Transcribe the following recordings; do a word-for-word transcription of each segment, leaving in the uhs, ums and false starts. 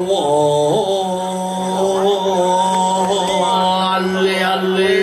Wah, ale, ale.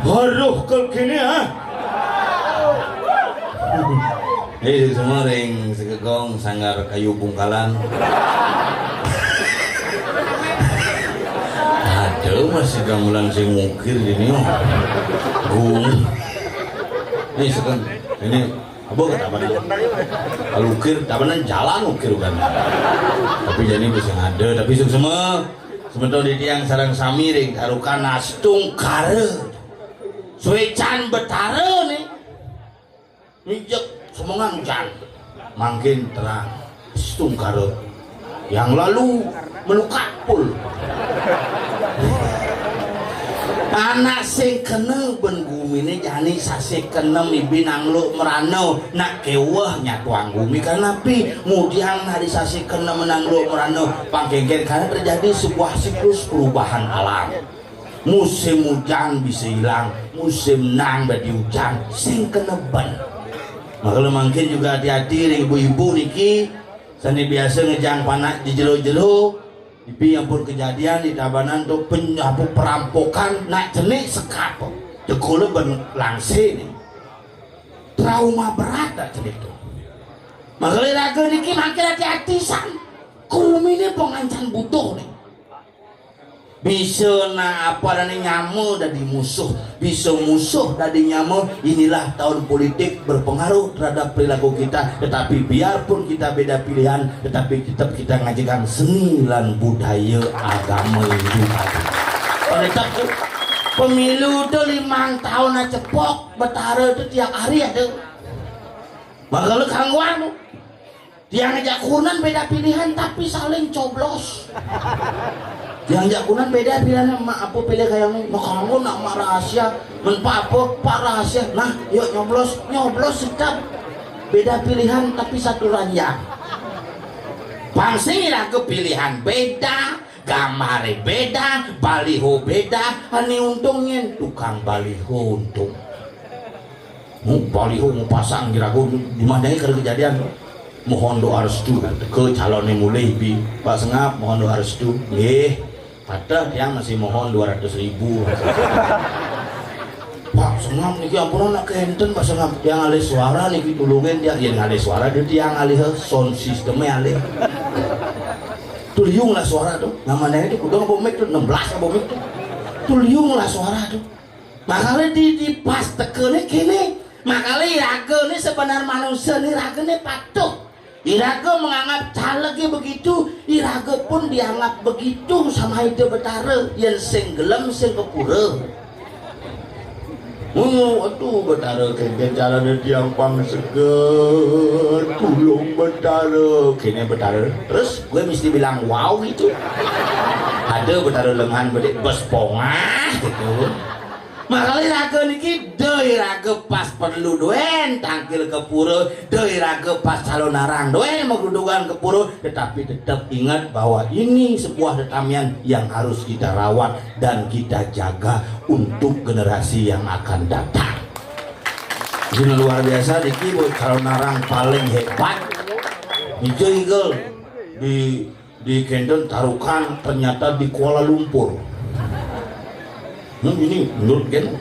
Haruh kekini, ah. Hei, semua ring segegong sanggar kayu bungkalan. Ada masih gamelan sing ngukir ini, oh. Gung. Ini sekarang, ini apa kata apa? Kalau ukir, apa namanya, jalan ukir kan. Tapi jadi bisa ada, tapi sing semua semeton di tiang sareng sami ring tarukan astungkara. Suecan Betara nih. Mijek semengan jan. Mangkin terang. Astungkara. Yang lalu melukat pul. Anak sing kena ben gumine jani sasih kena mibi nangluk merana nak keweh nyatuang gumi kanapi mudiang hari sasih kena menangluk merana pangkengken karena terjadi sebuah siklus perubahan alam. Musim hujan bisa hilang, musim nang dadi hujan, sing kena ben. Makanya mungkin juga hati-hati ring ibu-ibu niki, sane biasa ngejang panak di jero-jero, ipi ampun kejadian di Tabanan tu penyapu perampokan nak cenik sekap. Jekule ben langse ni. Trauma berat dak cenik tu. Makanya raga niki makin hati-hati san. Kumi ni pengancan butuh ni. Bisa nak apa dane nyama dadi musuh, bisa musuh dadi nyama. Inilah tahun politik berpengaruh terhadap perilaku kita. Tetapi biarpun kita beda pilihan, tetapi tetap kita ngajikan seni lan budaya agama Hindu tadi. Tetap tu, pemilu tu limang tahun aja pok, Betara tu tiap hari ada. Maka lu kangguan tu. Tiang ngejak kurenan beda pilihan tapi saling coblos. Yang jakunan beda pilihannya, mak apa pilih kayak ini? Nah, kamu nak mak rahasia, men apa, pak rahasia. Nah, yuk nyoblos, nyoblos tetap. Beda pilihan tapi satu ranjang. Pang sing iraga pilihan beda, gambarnya beda, baliho beda, ane untungnya tukang baliho untung. Mu baliho mau pasang iraga di mana kada kejadian. Mohon doa restu ke calonnya mulai bi. Pak Sengap, mohon doa restu. Nggih. Padahal tiang masih mohon dua ratus ribu. Pak Sengap niki ampun nak kenten Pak Sengap. Tiang alih suara niki tulungin tiang. Yang alih suara dia tiang alih sound systemnya alih. Tuliung lah suara tuh. Namanya itu kudu apa mic tuh? Enam belas apa mic tuh? Tuliung lah suara tuh. Makanya di, di pas tekene kene. Makanya iraga ni sebenar manusia ni iraga ni patuh. Iraga menganggap calegnya begitu, iraga pun dianggap begitu sama Ida Betara, yang sing gelem sing kepura. Oh, aduh, Betara kengken carane tiang pang seger, tulung Betara, kene Betara. Terus gue mesti bilang wow gitu. Ada Betara lengan bedik bes pongah gitu. Makanya raga niki doi raga pas perlu doen tangkil ke pura, doi raga pas calon narang doen magrudugan ke pura, tetapi tetap ingat bahwa ini sebuah tetamian yang harus kita rawat dan kita jaga untuk generasi yang akan datang. Ini luar biasa niki bu calon narang paling hebat. Hijau eagle di di Kendon Tarukan ternyata di Kuala Lumpur. Hmm, ini menurut Ken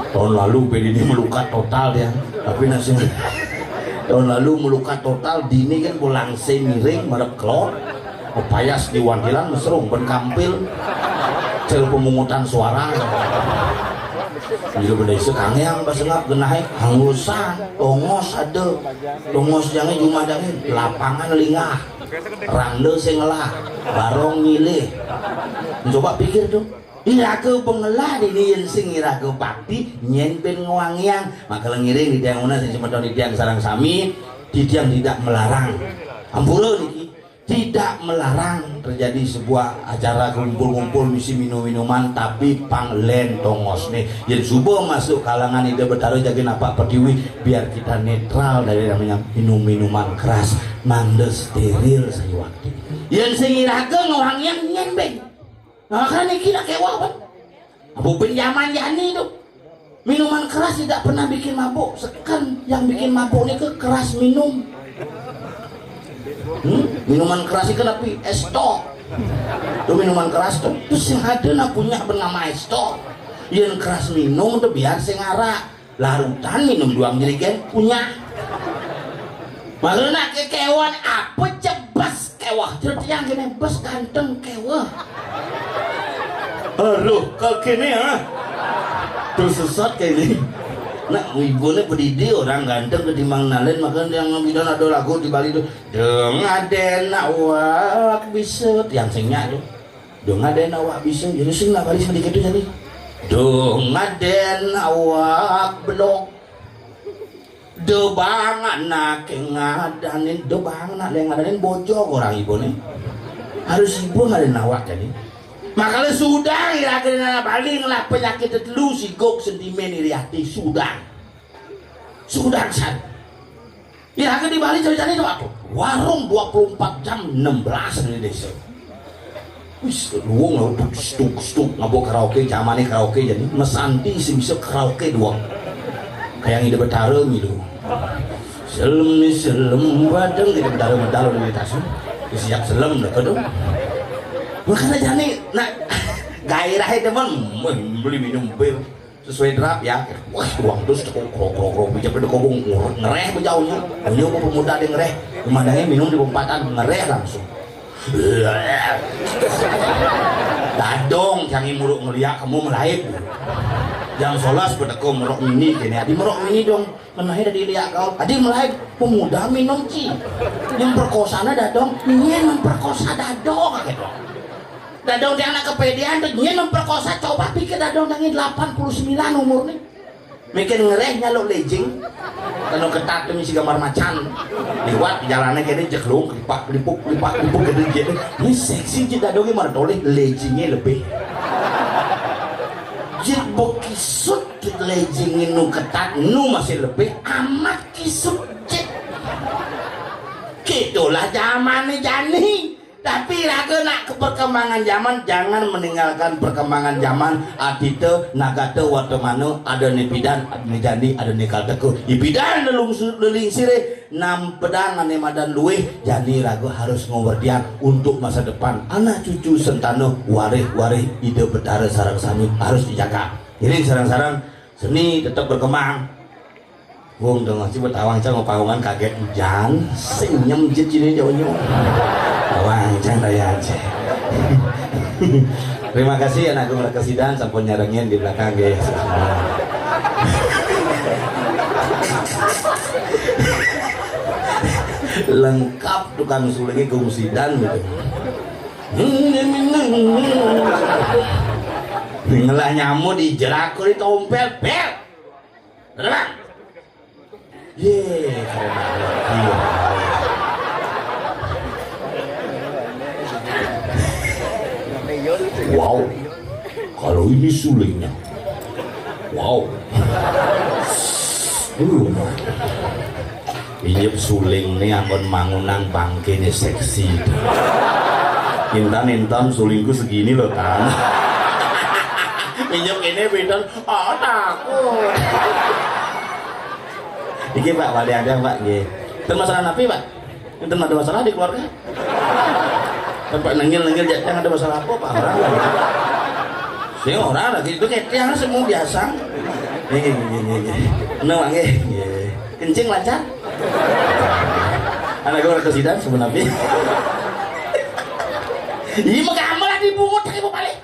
tahun lalu P D ini melukat total ya, tapi nasib tahun lalu melukat total dini kan pulang miring merep kelor payas di wantilan mesrung ben kampil cel pemungutan suara. Jadi benda isu kangeang pas ngap genahai hangusan tongos ada tongos jangan cuma jangan lapangan lingah randa sing ngelah barong milih. Coba pikir tuh, iraga bengelah ini yang sing iraga bakti nyen ben ngewangiang. Maka ngiring di tiang una sing semeton di tiang sarang sami di tiang tidak melarang ampura niki tidak melarang terjadi sebuah acara kumpul-kumpul misi minum-minuman tapi pang len tongos nih yang subuh masuk kalangan ide betara jagin apa pertiwi biar kita netral dari namanya minum-minuman keras mangda steril saya waktu yang sing iraga ngewang yang nyen ben. Nah, kan iki nak kewah kan. Abu ben zaman yani tuh. Minuman keras tidak pernah bikin mabuk. Sekan yang bikin mabuk ni ke keras minum. Hmm? Minuman keras itu tapi es tok. Tuh minuman keras tuh. Terus yang ada nak punya bernama es tok. Yang keras minum tuh biar sing arak. Larutan minum doang jerigen punya. Maksudnya kekewan apa cebas kewah cerita yang gini bes ganteng kewah. Aduh, kalau gini ya. Tuh sesat kayak ini. Nah, ibu ini pedidi orang ganteng ketimbang nalen makanya yang bilang ada lagu di Bali tuh. Dong ada nak wak bisa yang singnya tuh. Dong ada nak wak bisa jadi sing nak balik sedikit tuh jadi. Dong ada nak wak belok. Debang anak ngadanin debang anak yang ngadanin bojok orang ibu nih. Harus ibu ngadanin awak jadi. Makanya sudah ya ada bali ngelah penyakit telu sigok sentimen iri hati sudah. Sudah san. Ya kan di Bali ceritanya itu apa? Warung dua puluh empat jam enam belas di desa. Wis, luwung lho, tuk, tuk, tuk, ngabuk karaoke, zamane karaoke jadi mesanti sing bisa karaoke doang. Kayak ngide betara gitu. Selem nih selem badeng ngide betara medal di tas. Siap selem dah tuh. Makanya jani nak gairah teman beli minum bir sesuai draft ya. Wah, uang terus krok krok krok krok bijak pada kobong ngereh bejauhnya. Ini aku pemuda ada ngereh. Pemandangannya minum di perempatan ngereh langsung. Dadong jangan muruk ngeliat kamu melaib. Jam solas pada kau merok mini kini adi merok mini dong. Kenapa tadi lihat kau? Adi melaib pemuda minum ci. Yang perkosanya dadong, ini yang memperkosa dadong gitu. Dadong dia anak kepedean tuh dia memperkosa coba pikir dadong dia delapan puluh sembilan umur nih. Meken ngereh nyaluk lejing. Kena ketat demi si gambar macan. Liwat jalannya kene jeglung, lipak, lipuk, lipak, lipuk, gede, gede. Ini seksi je dado ge martoleh lejingnya lebih. Jit bekisut lejingnya nu ketat, nu masih lebih amat kisut jit. Gitulah zamannya jani. Tapi raga nak ke perkembangan zaman, jangan meninggalkan perkembangan zaman. Atita, nagata, wartamana, ada ne pidan, ada ne jani, ada ne kalteka. Ipidan lelungsu-, lelingsire, nampedang ane madan luih, jani raga harus ngowerdian untuk masa depan anak cucu sentana warih-warih Ida Betara sareng sami harus dijaga. Jadi sareng-sareng seni tetap berkembang. Wong dong masih betawang cang pawangan kaget ujan, senyum je cine jonyo. Tawang cang daya aja. Terima kasih anak gue mereka sidan sampun nyarengin di belakang guys. Lengkap tukang sulingnya gung sidan gitu. Ngelah nyamuk di jerak, di tompel, bel. Bener, Bang? Ye, keren banget. Iya. Wow, kalau ini sulingnya. Wow. Uh. Iya, suling nih ampun mangunang bangkene seksi. Intan-intan sulingku segini loh, Tan. Minjem ini, pinten. Oh, takut. Iki, Pak, wali ada, Pak, nggih. Ten masalah napi, Pak? Enten ada masalah di keluarga? Tempat nengil-nengil, jangan ada masalah apa, Pak? Orang lagi. Sing orang lagi itu kayak tiang semua biasa. Nih, nih, nih, nih, nih. Tenang, Pak, nggih. Nggih. Kencing lancar? Anak gue kesidan sebenarnya. Iya, mah gampang lah dibungut lagi mau balik.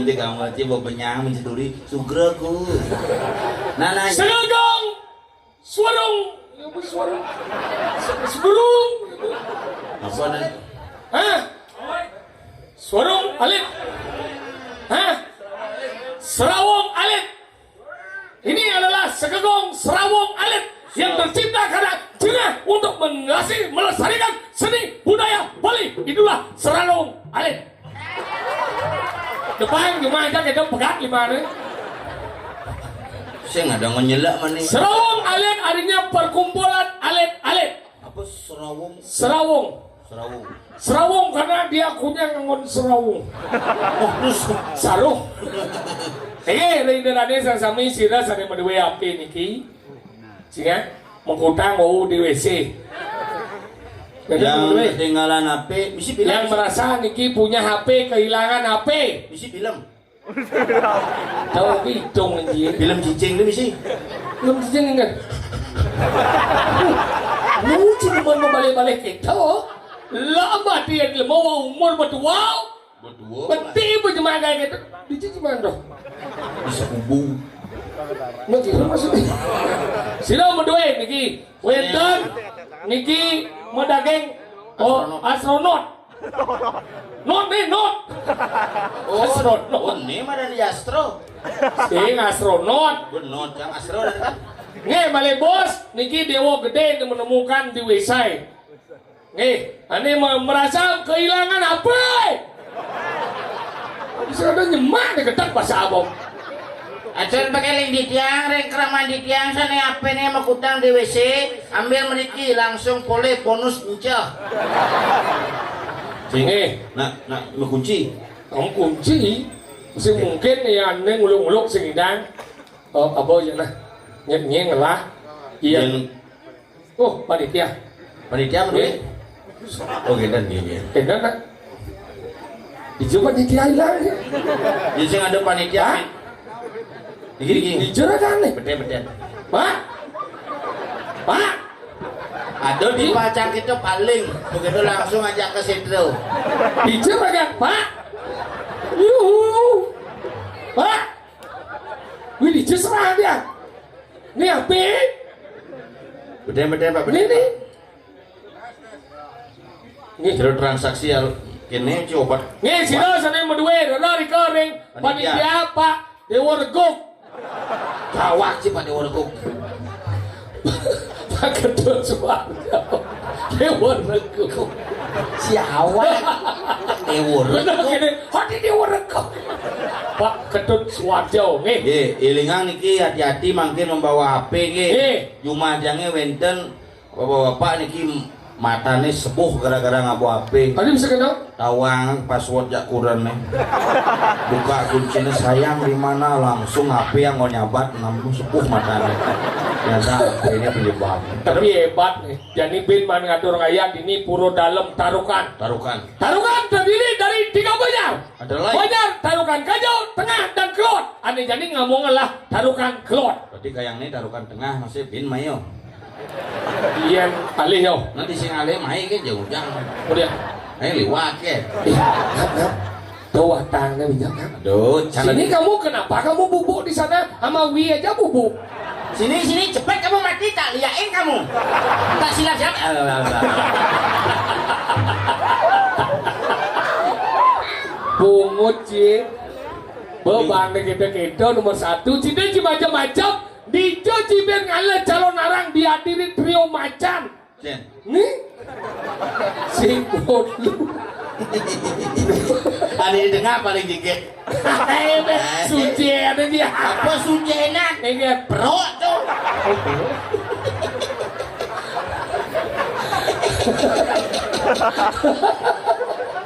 Nanti kamu aja bawa benyang menceduri sugraku. Nah, nah. Segegong, suarung, apa suarung? Se-, segulung. Apa nih? Hah? Suarung alit. Hah? Serawung alit. Ini adalah segegong serawung alit yang tercipta karena jengah untuk melasi-, melestarikan seni budaya Bali. Itulah serawung alit. Depan cuma aja kita pegat gimana? Saya nggak ada ngenyelak mana. Serawung alit artinya perkumpulan alit-alit. Apa serawung? Serawung. Serawung. Serawung karena dia kunyah ngangon serawung. Oh, terus saruh. Eh, ring dalane sami sira sane maduwe ape niki. Singa mengkutang wau di W C. Yang ketinggalan H P, misi film. Yang merasa niki punya H P, kehilangan H P. Misi film. Tahu aku hitung anjir. Film cicing tu misi. Film cicing kan. Lucu cuma mau balik-balik kita. Lama dia mau umur berdua. Berdua. Beti berjemaah kayak gitu. Di cicing mana tu? Bisa kubu. Nggak gitu maksudnya. Sira maduwe niki. Wenten niki madaging. Oh, astronot. Not ni, not. Oh, astronot. Oh, ni mah dari astro. Sing astronot. Benar, yang astro dari kan? Nggih, malih bos, niki dewa gede yang menemukan di Wesai. Nggih, ane me-, merasa kehilangan apa? Bisa ada nyemak nih ketak bahasa abang. Acan pakai ling di tiang, ring keraman di tiang, sana apa nih mau kutang di W C, ambil meriki langsung poleh bonus encah. Sing, eh, nak, nak kunci. Kamu kunci, sing mungkin ya neng uluk-uluk sing idang. Oh, apa ya nah? Nyet nyeng lah. Iya. Oh, panitia. Panitia apa, Dwi? Oh, gendan dia. Gendan, Pak. Ijo panitia hilang ya. Jadi sing ada panitia. Hah? Iki, iki. Ijo ra kane. Betul, betul. Pak. Pak. Aduh, dipacang itu paling. Begitu langsung aja ke situ. Ijo ra kan, Pak. Yuhu. Pak. Wih, ijo serah dia. Ini apa? Betul, betul, Pak. Ini, ini. Nggih, jero transaksi al-, kene iki obat. Nggih, sira sene maduwe, rono rika ring panitia. Panitia Pak Dewa Reguk. Gawak sih Pak Dewa Reguk. Pak Ketut Suwarjo. Dewa Reguk. Siapa? Dewa Reguk. Bener kene, hati Dewa Reguk. Pak Ketut Suwarjo, nggih. Nggih, ilingang niki hati-hati mangkin membawa H P nggih. Nggih. Jumah jange wenten Bapak-bapak niki matane sepuh gara-gara ngabo H P. Tadi bisa kenal? Tawang password jak kuren nih. Buka kuncinya sayang di mana, langsung H P yang mau nyabat, namun sepuh matane. Ternyata H P ini penyebab. Tapi hebat nih. Jadi bin man ngatur ngayat ini pura dalam tarukan. Tarukan. Tarukan terdiri dari tiga banjar. Ada lain. Banjar tarukan kajo, tengah dan kelot. Ane jadi ngomong lah tarukan kelot. Berarti kayang ini tarukan tengah masih bin mayo. Iya, alih yo. Nanti sing alih mai ke jauh jang. Oh dia. Ayo liwat ke. Iya, tuh watangnya bijak. Aduh, sini kamu, kenapa kamu bubuk di sana? Sama Wi aja bubuk. Sini, sini, cepet kamu mati, tak liain kamu. Tak silap siap. Pungut, Ci. Beban kita, kita nomor satu. Cina Ci macam-macam. Dijo Ci ben ngale calon arang dihadiri trio macan. Jen. Nih? Sing lu. Ane di tengah paling dikit. Suci ada dia. Apa suci enak? Ingat. Perut tuh.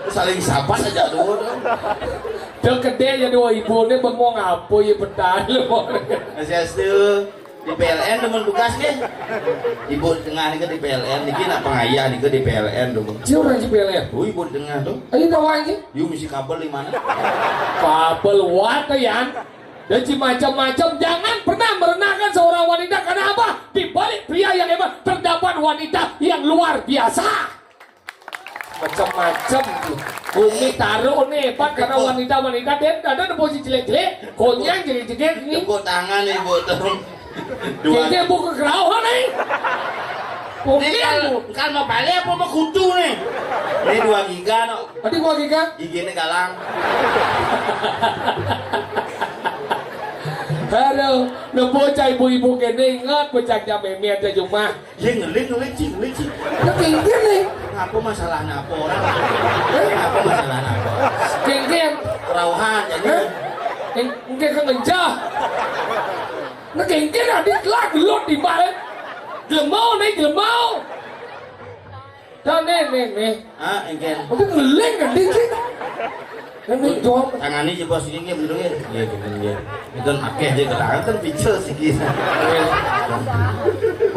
Saling sapat aja dulu tuh. Tuh gede jadi wah ibu ini bengong apa ya petani. Masih S D. Di P L N demen tugas nggih. Ibu tengah nika di P L N, niki nak pengayah nika di P L N demen. Dia orang di P L N. Oh, ibu di tengah tuh. Ini tahu aja. Yu misi kabel di mana? Kabel what, Yan? Dan macam-macam. Jangan pernah merendahkan seorang wanita karena apa? Di balik pria yang hebat terdapat wanita yang luar biasa. Macem-macem. Umi taruh nih, Pak, karena wanita-wanita dia ada nepo sing jelek-jelek, konyang jelek-jelek nih. Tepuk tangan, Ibu, tuh. Dua. Kayaknya Bu kekerauhan nih. Ini konyang, kan, Bu. Kan mau balik apa mau kutu nih? Ini dua giga, no. Tadi dua giga? Giginya galang. Aduh, nepo cah ibu-ibu kene inget, bocah jam meme ada jumah. Ye, ngeling, ngeling, Ci, ngeling, Ci. Lah, kengken nih. Ngapa masalahnya apa orang? Eh? Ngapa masalahnya apa orang? Kengken. Kerauhan, jadi. Hah? Eng-, engke ke ngencah. Nah, kengken adik lah gelut di balik. Gelemau nih, gelemau. Dah, nih, nih, nih. Ah, engken. Udah ngeling kan, Ci? Kan nih, jawab. Tangani, Ci, bos, ini, bener, ya? Iya, bener, ya. Itu akeh aja ketangan, kan picel sih, gitu.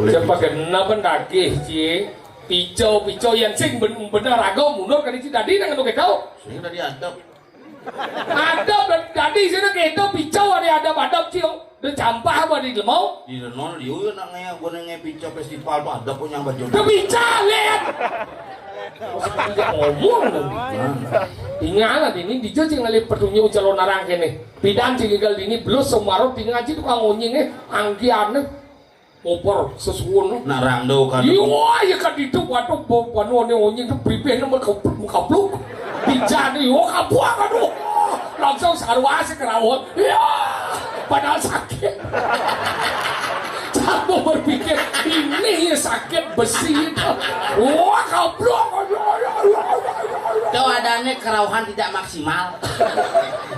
Siapa kenapa nagih, Ci? Picau, picau yang sing ben-, bener raga mundur kali, Ci, tadi nang anu ketau. Sing tadi adep. Adep tadi sini ketau picau ada adep-adep, Ci. Dia campah apa di lemau? Di lenol, di uyun nang ngaya, gua nang ngaya picau festival tuh adep punya baju. Dia picau, lihat. Ngomong. Nah. Tinggal lah ini, dia sing ngalih petunjuk calon orang kene. Pidan sing gagal dini, belus semarot tinggal aja tukang onying nih, anggian nih. Oper sesuwun. Nak rando kan. Iya, iya kan itu, waduh, bo-, banu ane onying tuh bibir nomor kepluk, kepluk. Bijane, yo, kabuang, aduh. Langsung sarwa sih kerawon. Iya, padahal sakit. Kamu berpikir, ini ya sakit besi itu. Wah, kaplok. Aduh, aduh, aduh, aduh, aduh. Tuh adanya kerauhan tidak maksimal.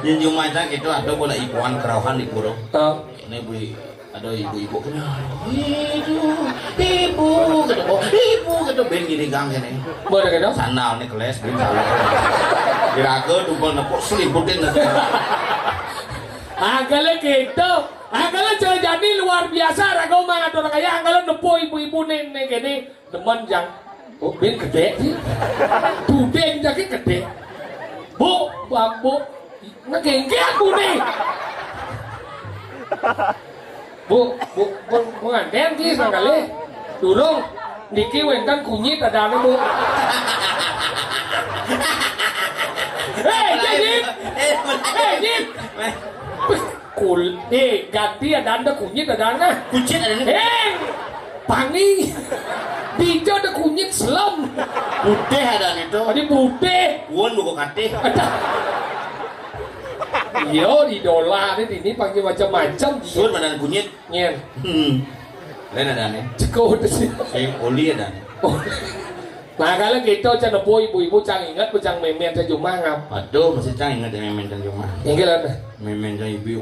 Yang cuma itu, ada bola ibuan kerauhan di pura. Tahu. Ini beli Ada ibu-ibu kena. Ibu, ibu, kata, oh, ibu, kata, ben gini gang kene. Boleh kata? Sandal nih keles, ben sandal. Diraga tumpal nepuk, seliputin aja. Agaknya gitu. Agaknya cara jadi luar biasa. Raga mau ngatur kaya, agaknya nepo ibu-ibu nih, nih, gini. Demen, Jang. Oh, ben gede sih. Dudeng jake gede. Bu, Bu, Bu. Ngegengge aku nih. Bu, Bu, Bu, Bu nganten ki sekali. Durung. Niki wenten kunyit ada anu, Bu. Hei, Jin. Hei, Jin. Kul-, eh, ganti ada anda kunyit ada anda. Kunyit ada anda. Eh, pangi. Dijo ada kunyit selem. Putih ada nih tuh. Tadi putih. Won buku katih. Ada. Iyo, idola nih ini panggil macam-macam. Sun ada kunyit. Nyen. Hmm. Lain ada nih. Ceko udah sih. Sing oli ada nih. Oh. Nah, kalau gitu, cah nepo ibu-ibu, cang inget, cang memen, cang jumah ngap. Aduh, mesti cang inget yang memen cang jumah. Inggih lah, Teh. Memen cang ibu,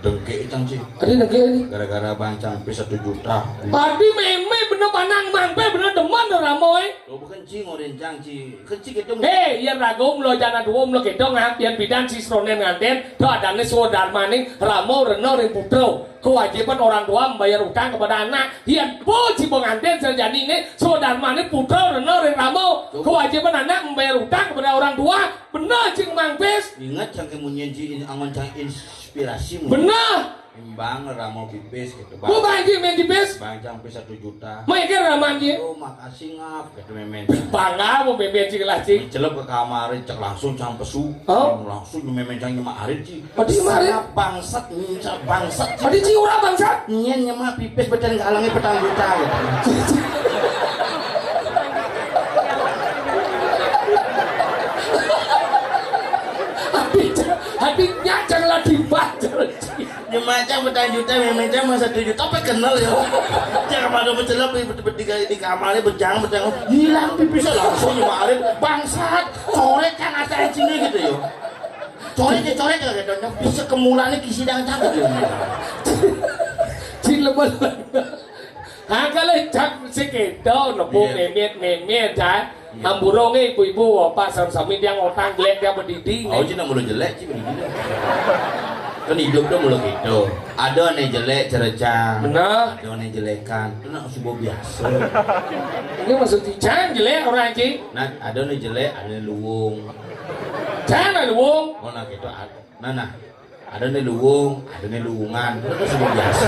dengke cang sih. Ada dengke nih. Gara-gara bang cang pis satu juta. Tadi meme bener panang, mangpe bener demen, Ramo, eh. Lo bukan cing, orin cang, ci. Kan ci gitu. Hei, iya rago, melo jana dua, melo gitu, ngap, yang bidan si seronen nganten, tuh adanya suadarma nih, Ramo, Reno, Ring Putro. Kewajiban orang tua membayar utang kepada anak. Yan po si pengantin sarjani ini, saudara mane putra rena ring rama. Tuh. Kewajiban anak membayar utang kepada orang tua. Bener, cing Mang Pis. Ingat, cang kemunyian ji in-, angon cang inspirasi mu. Bener. Imbang rama pipis gitu, Bang. Bu, Bang Ji, main pipis. Bang, cang pis satu juta. Main ke rama ji. Oh, makasih, Ngap. Gitu, memen. Bangga, mau memen, cing lah, cing. Celup ke kamar, cek langsung cang pesu. Oh. Langsung memen cang nyemak arit, cing. Adi mari. Saya bangsat, mincar bangsat. Adi ciura bangsat. Nyen nyemak pipis beten kalangnya petang juta gitu. Adi, adi nyacang lah dibaca. Nyemak cang petang juta, memen cang mah satu juta, apa kenal ya? Jangan pada mencelap di, di, di, di kamarnya berjang, berjang. Hilang pipisnya langsung nyemak arit. Bangsat, coret kan ada cingnya gitu ya. Coret ya, coret ya, gitu. Bisa kemulane kisi dang cang gitu. Cing lebel. Angkale cak sing kedo, nepu. Iya. Memet, memet, cak. Iya. Amburunge ibu-ibu, bapak sami-sami tiang otang jelek, tiang bedidi. Oh, cina mulu jelek, cina bedidi. Kan hidup tuh mulu gitu. Ada nih jelek, cerecang. Benar. Ada nih jelekan. Itu nak subuh biasa. Ini maksud cang jelek orang, cing. Nah, ada nih jelek, ada nih luwung. Cang ada luwung. Oh, nah gitu. Ad-, nah, nah. Ada nih luwung, ada nih luwungan. Itu kan sudah biasa.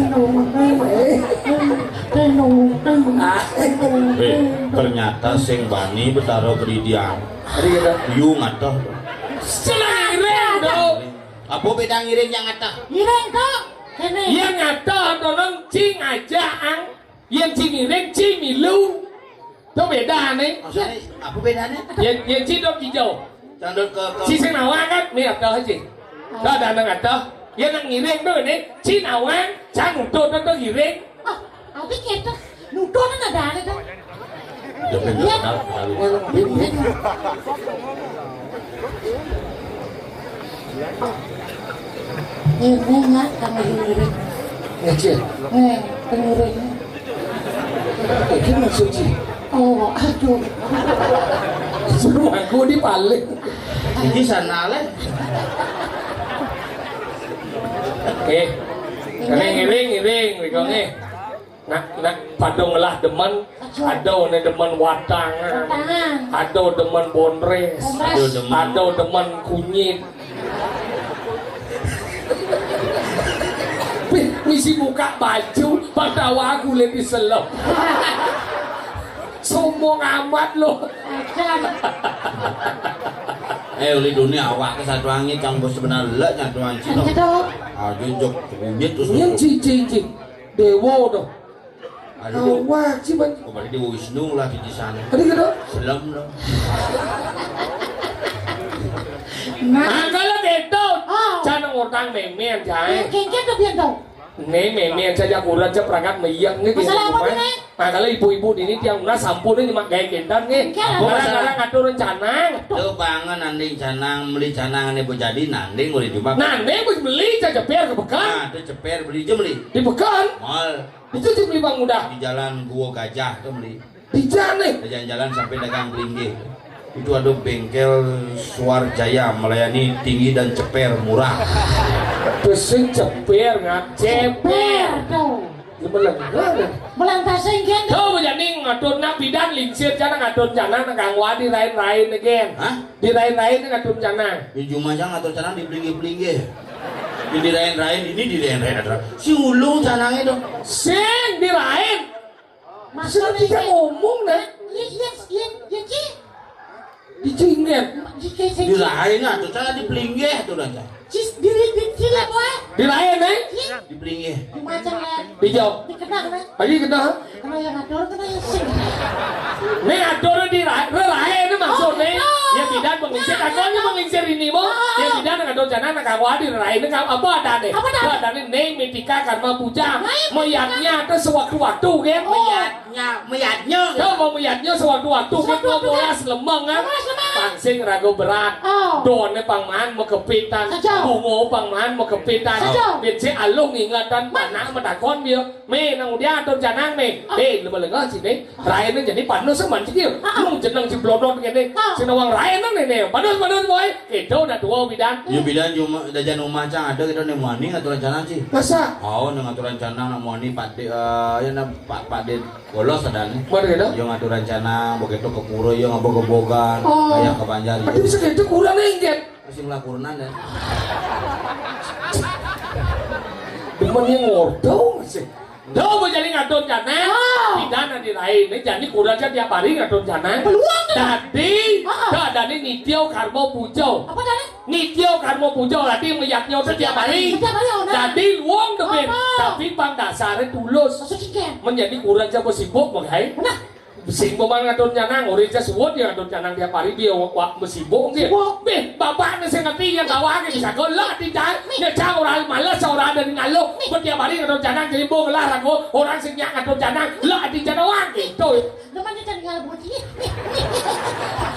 Tenung, tenung, tenung, tenung. Ah. Eh, ternyata sing bani Betara Beridian. Yu ngateh. Senang ngiring, Dok. Apa beda ngiring yang ngateh? Ngiring, Dok. Kene. Yang ngateh, tonong, cing aja, ang. Yang cing ngiring, cing milu. Itu bedane. Maksudnya, apa bedanya? Yang, yang cing dok hijau. Cang dok ke, ke. Si sing nawang kan, nih, ateh aja. Dah, dah, dah, ateh. Yang nak ngiring tuh, nih, cing nawang, cang utuh, tuh, tuh, ngiring. Ah, tapi kita nuduh kan ada ada tuh. Udah bener, ya. Benar, benar. Ini nggak kami dengerin. Ngecil. Eh, dengerin. Iki maksud sih. Oh, aduh. Suruh aku di paling. Iki sana le. Eh, ngiring, ngiring, ngiring, ngiring. Nak, nak, pada ngelah demen, aduh, ne demen watangan, watangan. Aduh, demen bondres, bondres. Aduh, demen. Aduh, demen kunyit. Wih, misi buka baju, pada aku lebih selem. Sombong amat lo. Eh, uli dunia awak ke satu angin, kang bos sebenarnya nyatu angin. Aduh, jok kunyit terus. Yang cicing, cicing. Dewa tuh. Aduh. Awak sih, Bang. Kembali di Wisnu lah di sana. Tadi gitu. Selam dong. Nah, kalau gitu, oh. Jangan ngutang memen, jai. Kengkeng tuh, Bian, dong. Ning, mémé aja jak urang, aja perangkat méyék nggih. Masalah apa, Ning? Nah, kalau ibu-ibu dini tiang nunas sampun nyemak gaé kénten nggih. Enggak lah. Ngarang-ngarang ngatur rencana. Tuh, bangun nanding canang, beli canang né Bu Jadi, nanding boleh cuma. Nanding beli, aja ceper ke Bekal. Nah, tuh ceper beli aja beli. Di Bekal? Mal. Itu aja beli Bang Muda. Di Jalan Gua Gajah tuh beli. Di jalan nih. Jalan-jalan sampai dagang belinggih. Itu ada bengkel Suar Jaya melayani tinggi dan ceper murah. Pesing ceper ngat ceper. Ceper tuh. Belang. Belang tasing kan. Tuh jadi ngatur nak bidan lingsir jana ngatur jana nak ganggu di lain-lain again. Hah? Di lain-lain ngatur jana. Di cuma jangan ngatur jana di belinggih-belinggih. Di lain-lain ini di lain-lain ada. Si ulung canangnya dong. Sing di lain. Maksudnya kita ngomong nah. Iya, iya, iya, iya, Ci. Dicingin. Dicingin. Di lain nah, tuh cara di pelinggih tuh dah. Cis, diri di sini, boy. Di lain, eh? Di pelinggih. Di macam, eh. Di jauh. Di kenang, eh. Ayo kenang. Kena yang atur, kena yang sing. Ini atur di lain, lain ini maksudnya. Oh, oh. Ya tidak menginsir, aku hanya menginsir ini, Bu. Oh, oh. Ya tidak dengan atur jana nak aku hadir lain ini apa ada nih? Apa ada? Apa ada nih? Ning mitika karma puja. Mayatnya ada sewaktu-waktu kan? Oh. Mayatnya, mayatnya. Tuh mau mayatnya sewaktu-waktu kan mau bolas lemeng kan? Bolas lemeng. Pangsing ragu berat. Oh. Doné pangman makepitan. Saja. Bungo pangman makepitan. Saja. Bén si aluh ngingetan panak matakon dia. Mé nang udah atur janang mé. Oh. Eh, lu melengah sini. Raine jadi panus man siki. Ah, ah. Lu jeneng si blodot ngene. Ah. Sing nawang raine ngene. Panus, panus, boy. Kita udah tua bidan. Ya bidan cuma dajan rumah cang ada kita nih muani ngatur rencana sih. Masa? Oh, nih ngatur rencana nak muani pade, eh, ya nak pa-, pade bolos ada nih. Mana gitu? Yang ngatur rencana begitu ke pura yang ngabog-ngabogan, oh, kayak ke Banjar. Aduh, gitu. Segitu kurang nih, Jen. Masih ngelakuran ya. Demen yang ngordau masih. Tuh, mau jadi ngatur jana. Oh. Pidana di lain, ini jadi kurang aja tiap hari ngatur jana. Peluang tuh. Tadi, ah, tak ada nih nitio karmo pujo. Apa tadi? Nitio karmo pujo, berarti meyaknya udah tiap hari. Setiap hari, oh, nah. Jadi luang deh, Ben. Apa? Tapi pang dasarnya tulus. Maksudnya, Jen? Menjadi kurang aja sibuk, Bang Hai. Nah. Sing beman ngatur nyanang, ora aja suwun ya ngatur nyanang tiap hari dia wa-, wa-, sibuk nggih. Sibuk. Bih, bapakne sing ngerti ya gawa nggih bisa kok lek ati cah. Nih. Ya cah ora males, ora ada di nalo. Nih. Tiap hari ngatur nyanang jadi mbok lah aku orang sing nyak ngatur nyanang, lek ati cah doang gitu. Namanya cari ngalbuci.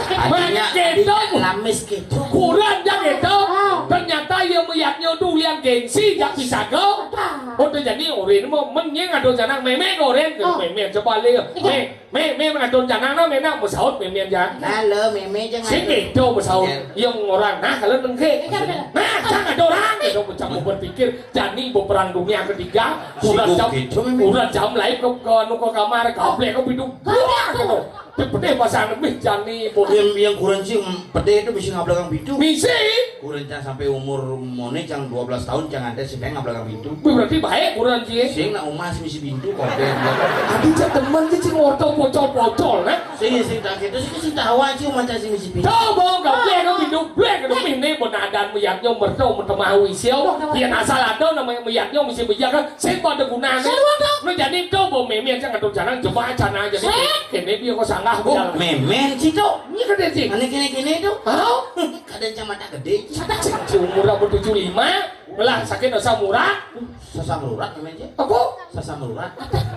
Artinya, gitu. Artinya lamis gitu. Kurang aja gitu. Oh. Ternyata ya meyaknya tuh liang gengsi, jak bisa kok. Apa? Oh, tuh jadi orang mau menyeng ngatur nyanang, memeng orang, oh, memeng coba lihat. Iya. Nih. Mé, mé mengatur janang nah, mé nak mau saut mé, mé aja. Halo, mémé jangan. Sing gitu mau saut. Iya. Yang orang nah kalau nengke. Iya, bener. Nah, jangan ada orang gitu. Bocah mau berpikir, jani mau perang dunia ketiga. Udah sibuk jam, gitu, mémé. Udah jam lain ke, ke, anu, ke kamar, gablek ke pintu. Gablek. Buah, gitu. Pedih pasang lebih jani, Bu. Yang, yang kurang sih, pedih itu bisa ngablakang pintu. Misi. Kurang cang sampai umur mone cang dua belas tahun cang ada sih pengen ngablakang pintu. Wih, berarti baik kurang sih. Sing nak umah sih misi pintu kok. Adi cak teman sih sing orto pocol-pocol, nah. Sing, sing tak gitu, sing, sing tahu aja umah cang sih misi pintu. Coba kau blek, kau pintu blek, kau mih nih, benadan meyaknya merto, mertemawi siau. Yang asal ada namanya meyaknya mesti bejak kan, sing pada gunanya. Seru dong. Nah, jadi itu, bo, mémé aja ngatur janang, coba aja nah, jadi sing. Kene dia kok sanggah, oh, jalan. Mémé sih tuh. Ini kan dia sih. Aneh kene-kene tuh. Hah? Kadang cang mata gede. Mata cing, seumur aku tujuh lima, belah sakit asam urat. Sasam urat namanya. Apa? Sasam urat.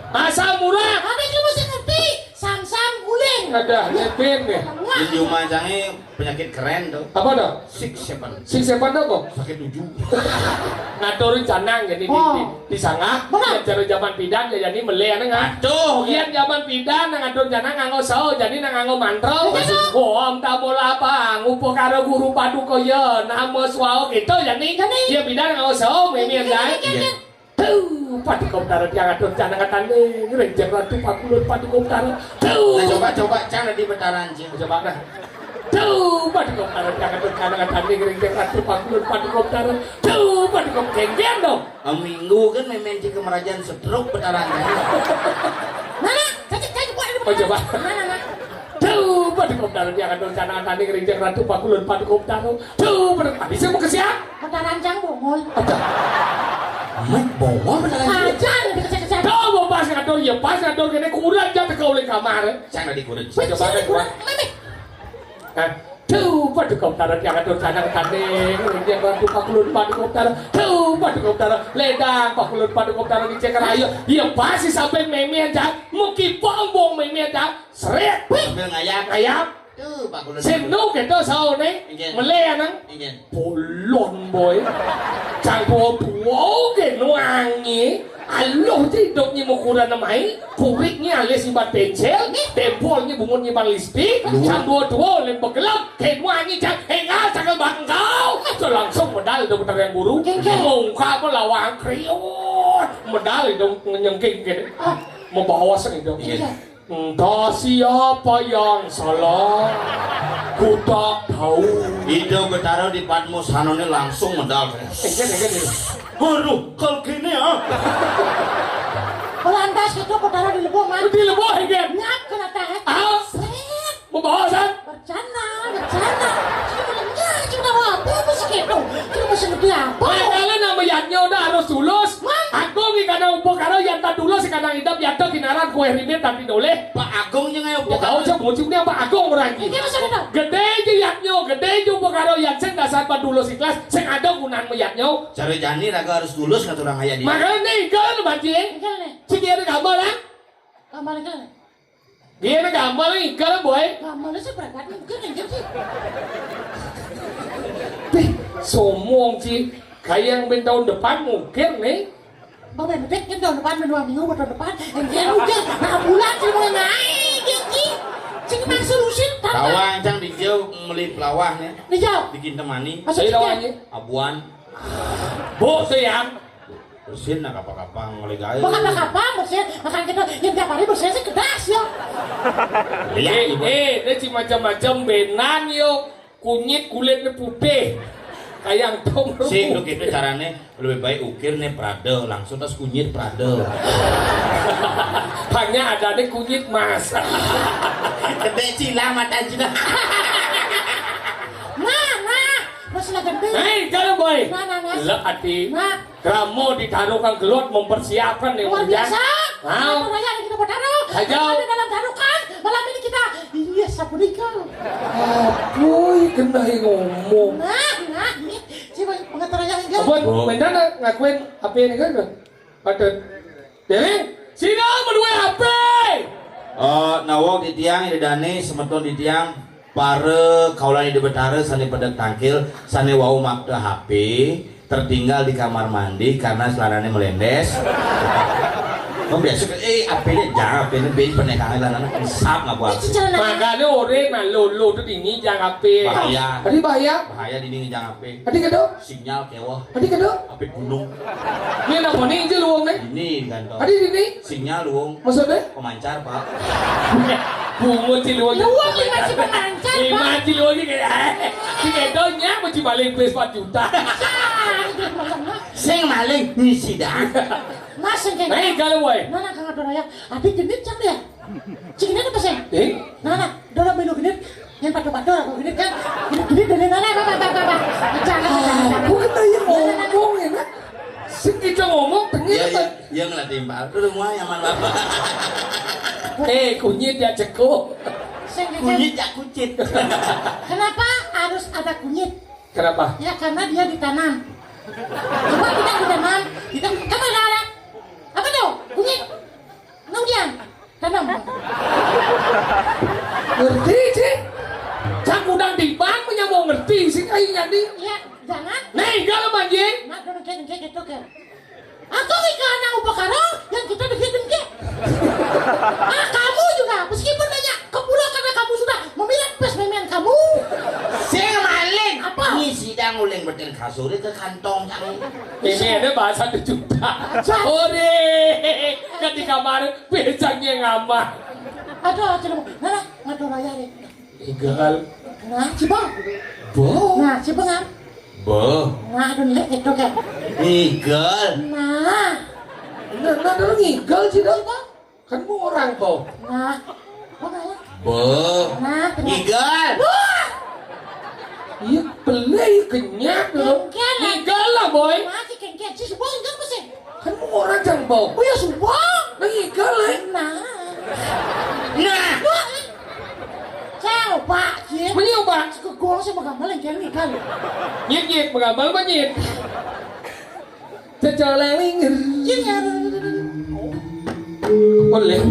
Asam urat. Ada yang mesti ngerti. Sam-sam guling. Ada, lepin deh. Di rumah cangnya penyakit keren tuh. Apa tuh? Six seven. Six seven tuh apa? Sakit tujuh. Ngatur rencana jadi di, oh, di, di sana. Benar. Yang cara zaman pidan ya jadi melé nang. Aduh. Yang zaman pidan nang ngatur rencana nganggo sao, jadi nang nganggo mantra. Betul. Om tamola apa? Ngupo karo guru paduka ya, nama swao gitu jadi. Jadi. Ya pidan nganggo sao, mémé yang jadi. Jadi, jadi. Iya. Tuh, paduka utara tiang atur janang katane, ngrenjeng ratu pakulun paduka utara. Tuh. Nah, coba, coba, cang di betaran, cing. Coba, nah. Tuh, paduka utara tiang atur janang katane, ngrenjeng ratu pakulun paduka utara. Tuh, paduka genggen dong. Ah, minggu kan mémé cing kemerajan stroke betaran, cing. Mana? Cacik, cacik, buat. Oh, coba. Mana, mana? Duh, paduka utara tiang atur janang katane, ngrenjeng ratu pakulun paduka utara. Duh, paduka. Bisa mau ke siang? Betaran cang bongol. Aduh. Amat bongol betaran cang. Aja, lebih kecil-kecil. Duh, mau pas ngatur, ya pas ngatur kene kurang jatuh kau oleh kamar. Cang tadi kurang. Coba kan, kurang. Mana? Hah? Tuh, Paduka Betara tiang atur canang tanding. Dia bantu pakulun Paduka Betara. Tuh, Paduka Betara. Ledang pakulun Paduka Betara di cekar ayo. Iya pasti sampai meme aja. Muki pombong meme aja. Seret. Sambil ngayap. Ngayap. Tuh, pakulun. Sing nu gitu saone. Inggih. Mele anang. Inggih. Bolon, boy. Canggo buau ke nuangi. Aluh ti idupnya ukuran nemai. Kuriknya alis ibat pensil. Tempolnya bungut nyimpan lipstik. Canggo dua lem begelap. Ke nuangi cang. Engal canggal bangkau. Itu langsung medal dong yang guru. Kengkeng. Mengungkap lawang kriut. Medal dong nyengking ke. Ah. Membawa sing itu. Iya. Entah siapa yang salah, ku tak tahu. Ida Betara di Padma Sanane langsung medal. Engken, engken, engken. Aduh, kal kene ah. Lantas itu Betara di lebuh, Man. Di lebuh, engken. Nyap kena tahan. Ah. Sret. Membawa sang. Bercanda, bercanda. Cuma, cuma apa, apa sih gitu? Cuma seperti apa? Kadang-kadang nama yadnya udah harus tulus. Man. Aku nih kadang upakara yang tak tulus, kadang idap yadnya kinaran kue rimit tapi doleh. Pak Agung jeung ayo Pak Agung, cek mucuknya Pak Agung orang ini. Ini maksudnya dong. Gede aja yadnya, gede aja upakara yang sing dasar Pak tulus ikhlas, sing ada gunaan meyadnya. Cara jani raga harus tulus ngatur orang aya di. Makanya nih, kalau banci. Enggak nih. Sing dia ada gambar, ah? Gambar enggak nih? Dia ada gambar nih, kalau boy. Gambarnya sih berangkat mungkin aja sih. Deh, somong sih. Kayak yang ben tahun depan mungkin nih. Bang Bebek kan tahun depan, dua minggu buat tahun depan. Yang dia udah, nah bulan sih mau naik, ya, Ji. Sini masuk usin, tambah. Tawang cang di jauh meli pelawahnya. Di jauh. Bikin temani. Masuk Ayo, juga. Lawannya. Abuan. Bu, tuh ya. Bersihin nah kapang-kapang oleh gaya. Bukan apa-apa, bersihin. Makan gitu, yang tiap hari bersihin sih kedas ya. Lihat, eh, ibu. Eh, dia si macam-macam benan yo. Kunyit kulitnya putih. Kayak yang tom. Sing, lu gitu caranya. Lebih baik ukir nih Prada, langsung tas kunyit Prada. Hanya ada nih kunyit mas. Gede cilang mata cina. Nah, nah, mas lah gede. Hei, kalau boy. Nah, nah, nah. Lek ati. Nah. Kramo ditaruh kan gelut mempersiapkan nih. Luar biasa. Hah? Apa raya yang kita bertaruh? Ayo. Ada dalam taruhkan. Malam ini kita. Iya, sapunika. Aduh, kena ngomong. Nah, nah, nih. Coba pengatur aja, enggak? Buat, oh. Mendan ngakuin apa ini kan? Patut. Dewi, sini menuai H P. Eh, nawok di tiang, di dane, semeton di tiang, para kaula di Betara, sane pedek tangkil, sane wau makta H P, tertinggal di kamar mandi karena celananya melendes. Membiasa, eh, H P-nya jangan, H P-nya bin penekangan celana, sap nggak buat. Makanya ore nah lolo tuh dini jangan H P. Bahaya. Tadi bahaya. Bahaya dini jangan H P. Tadi kedo. Sinyal kewah. Tadi kedo. Api gunung. Ini apa nih, Injil, wong, nih? Ini di kantor. Tadi ini? Sinyal, wong. Maksudnya? Pemancar, Pak. Bungut si luwung. Luwung ini masih pemancar, Pak. Lima si luwung ini kayak, eh, si Edo nya mesti balik duit empat juta. Sing maling ngisi dah. Mas, sing kayak. Nah, kalau, woi. Mana kang Adoraya? Adi genit cang dia. Cing ini apa sih? Eh? Nah, nah, dorong melu genit. Yang pato-pato aku genit kan. Genit, genit dari mana? Apa, apa, apa, apa? Jangan, jangan, jangan. Aku kata yang ngomong ya, nah. Sing kita ngomong, pengen. Iya, iya, iya, ngelatih Pak. Terus semua nyaman Bapak. Eh, kunyit ya ceko. Sing, sing. Kunyit ya kucit. Kenapa harus ada kunyit? Kenapa? Ya, karena dia ditanam. Coba kita ditanam, kita, coba, Rara. Apa tuh? Kunyit. Nah, udah. Tanam. Ngerti, Cik? Cak udang tiban punya mau ngerti sih kayaknya nih. Iya, jangan. Nih, kalau manjing. Nah, dengke, dengke gitu, kan. Aku ikan anak upakara yang kita dengke, dengke. Ah, kamu juga, meskipun banyak kepura karena kamu sudah memilah pes memen kamu. Sing maling. Apa? Ngisi dang uling beten kasure ke kantong cang. Ini ada bahasa tujuh juta. Aja. Ore, kan di kamar. Becaknya ngamah. Aduh, aduh, nah, nah, ngatur aja deh. Igal. Nah, coba. Bo. Nah, coba nggak? Bo. Nah, aduh, lek itu kan. Igal. Nah. Nah, nah, dulu ngigal sih dong. Coba. Kan mau orang bo. Nah. Apa nggak ya? Bo. Nah, benar. Igal. Wah. Iya, pelai kenyat dulu. Igal lah. Igal lah, boy. Nah, si kengkeng, si sebuah enggak apa sih? Kan mau orang jang bau. Oh ya, sumpah. Nah, iya, kan? Nah. Nah. Wah. Coba, Cik. Meni obat. Oh, sing magambal yang kene kan. Nyit, nyit, magambal apa nyit? Cecok lewing. Nyit, nyit. Oleh.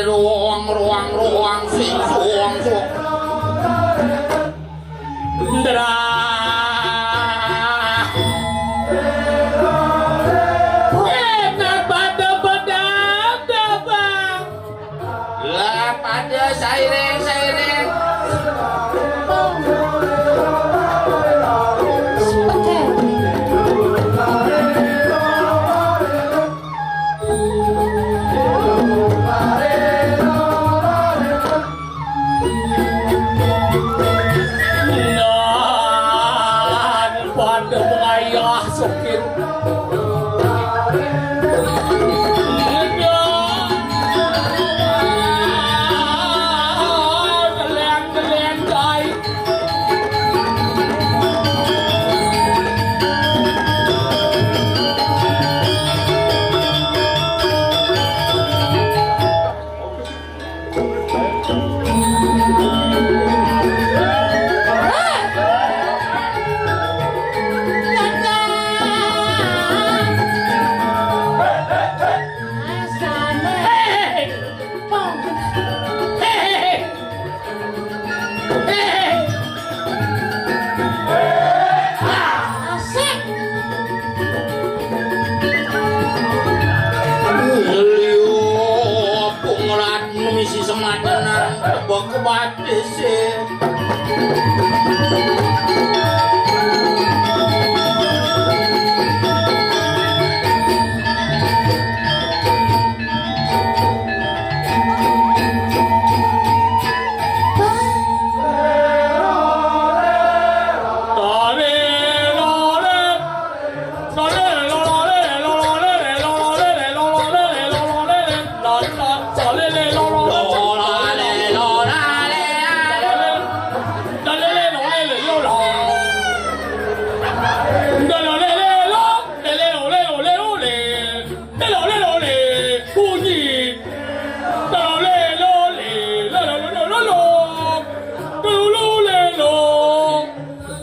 Ruang, ruang, ruang, sing, suang, suang. Ndrah. Eh, napa ada pedang, napa? Lah, pada sairing, sairing. Nan pada pengayah sokir. Liu pungrat misi semadanan tebak kebat dhisik.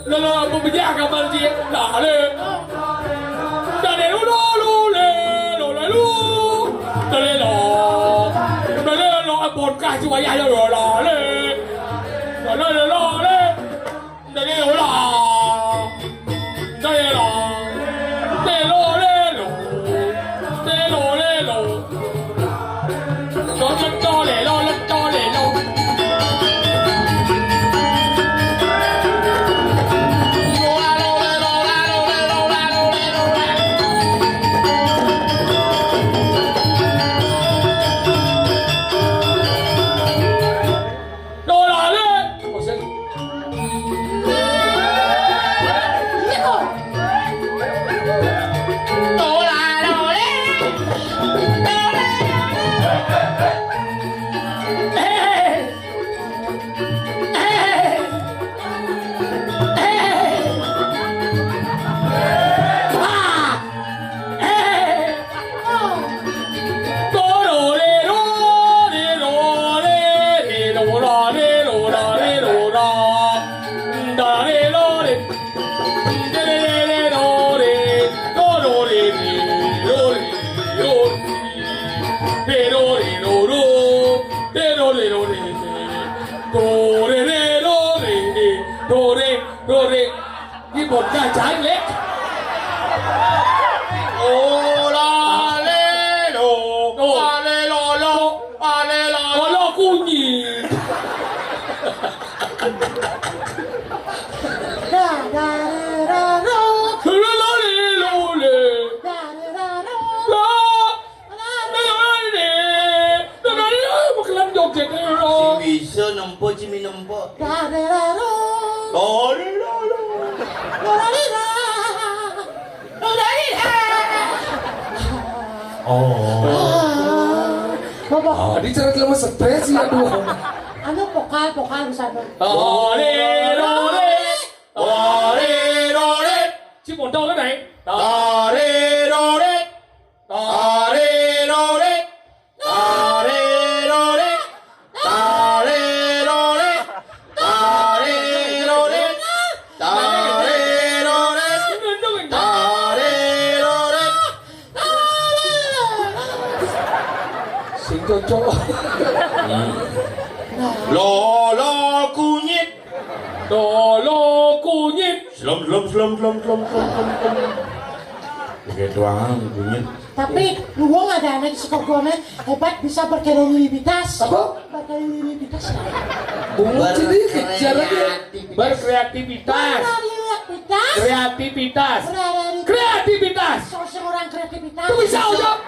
Lolo, apa bejak gambar dia? Lah, le. Dah, le, lolo, lolo, le, lolo, lolo. Dah, le, lo. Dah, le, lo, apa kah si wayah, le, lo, le. Dah, le, lo, le. Dah, le, lo, lo. Dah, le, lo. Le, lo, le, lo. Le, lo, le, lo. Ki bocah jahat, Lek. Ola lelo, ale lolo, ale lolo. Olo kunyi. Da, da, da, da, da. Lolo, lelo, le. Da, da, da, da. Da. Makelan joget. Sing bisa nempo, sing nempo. Oh. Tadi cara kita mah stres sih, aduh. Anu vokal, vokal di sana. Ore, ore, ore, ore. Si montong kan, Nay? Ore, ore, ore, ore, ore, ore, ore, ore, ore. Tare lore, tare lore, tare lore. Sing cocok. Lolo kunyit. Lolo kunyit. Slom, slom, slom, slom, slom, slom, slom, slom. Oke, tuangan kunyit. Tapi luwung ada anak sekokohnya hebat, bisa berkreativitas. Apa? Berkreativitas. Bungut sedikit, jalannya. Berkreativitas. Berkreativitas. Kreativitas. Berkreativitas. Kreativitas. Sosok orang kreativitas. Itu bisa, Ujang.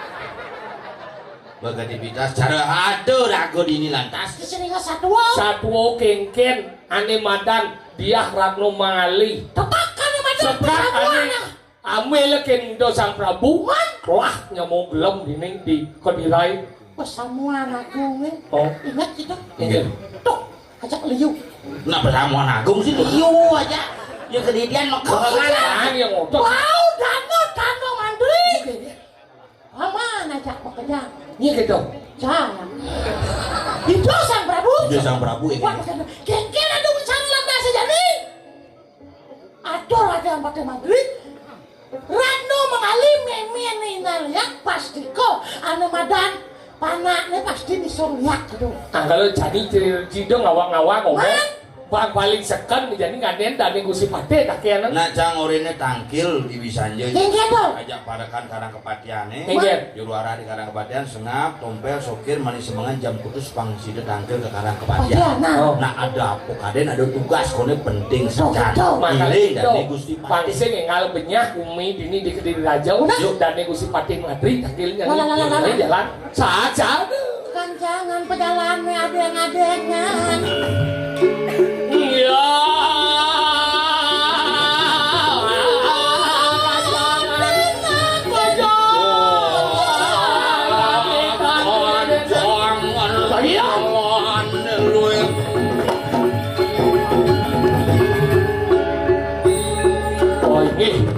Berkreativitas. Cara ada ragu di ini lantas. Keseringan satu. Satu kengken, ane madan, Diah Ratno Mangali. Tepak ane madan. Sepak ane. Ame leken do Sang Prabu, lah nyamo gelem dinding di kedirai. Pesamuan agung, eh. Oh. Ingat kita. Inggih. Tuh, ajak liu. Nah, pesamuan agung sih liu aja. Ya kedidian mah. Ah, yang ngotot. Bau dano, dano mantri. Paman ajak bekerja. Iya gitu. Jangan. Itu Sang Prabu. Itu Sang Prabu, ya. Wah, kengken ada urusan lantas saja nih. Atur ada yang pakai mantri. Ratno Mangali meme nih naliak pasti ko anu madan panaknya pasti bisa liak gitu. Ah, kalau jadi jidong ngawak-ngawak ngomong. Bang paling seken jadi ngaden dane Gusti Patih kakean. Nah, cang orine tangkil di Wisanja. Inggih, Dul. Ajak parekan Karang Kepatiane. Inggih. Juru arah di Karang Kepatian, Sengap, Tompel, Sokir, Manis Semengan, Jam Kutus, pang sida tangkil ke Karang Kepatian. Kepatian, nah. Oh. Nah, ada apa kaden, ada tugas kone penting sejan. Betul. Makanya iling itu, dane Gusti Patih. Pang sing enggal benyah umi dini di Kediri Raja. Udah. Yuk. Dane Gusti Patih ngadri, tangkilnya. Lah, lah, lah, lah, lah. Jalan. Saja. Kancangan pejalan me adeng-adengan. Iya. Oh, ini.